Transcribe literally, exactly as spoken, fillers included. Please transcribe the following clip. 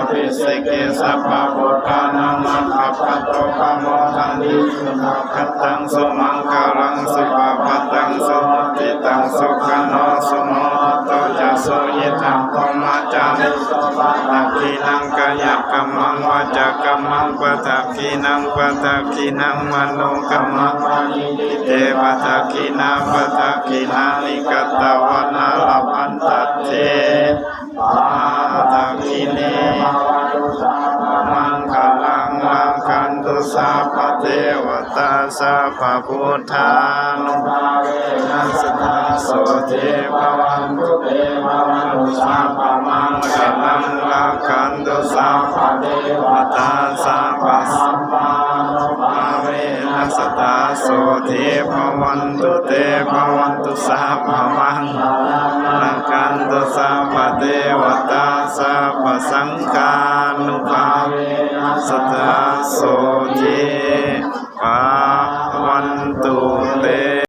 abhiseke sabbabuddhānaṃ aggappatto pamodati. Sunakkhattaṃ sumaṅgalaṃ supabhātaṃ suhuṭṭhitaṃ sukhaṇo sumuhutto ca suyiṭṭhaṃ brahmacārisu. Padakkhiṇaṃ kāyakammaṃ vācākammaṃ padakkhiṇaṃ padakkhiṇaṃ manokammaṃ paṇidhī te padakkhiṇā. Padakkhiṇāni katvāna labhantatthe padakkhiṇe. Bhavatu sabbamaṅgalaṃ rakkhantu sabbadevatā sabbabuddhānubhāvena sadā sotthī bhavantu te. Bhavatu sabbamaṅgalaṃ rakkhantu sabbadevatā sabbasaṅghānubhāvena sadā sotthī bhavantu te. Bhavatu sabbamaṅgalaṃ rakkhantu sabbadevatā sabbasaṅghānubhāvena sadā sotthī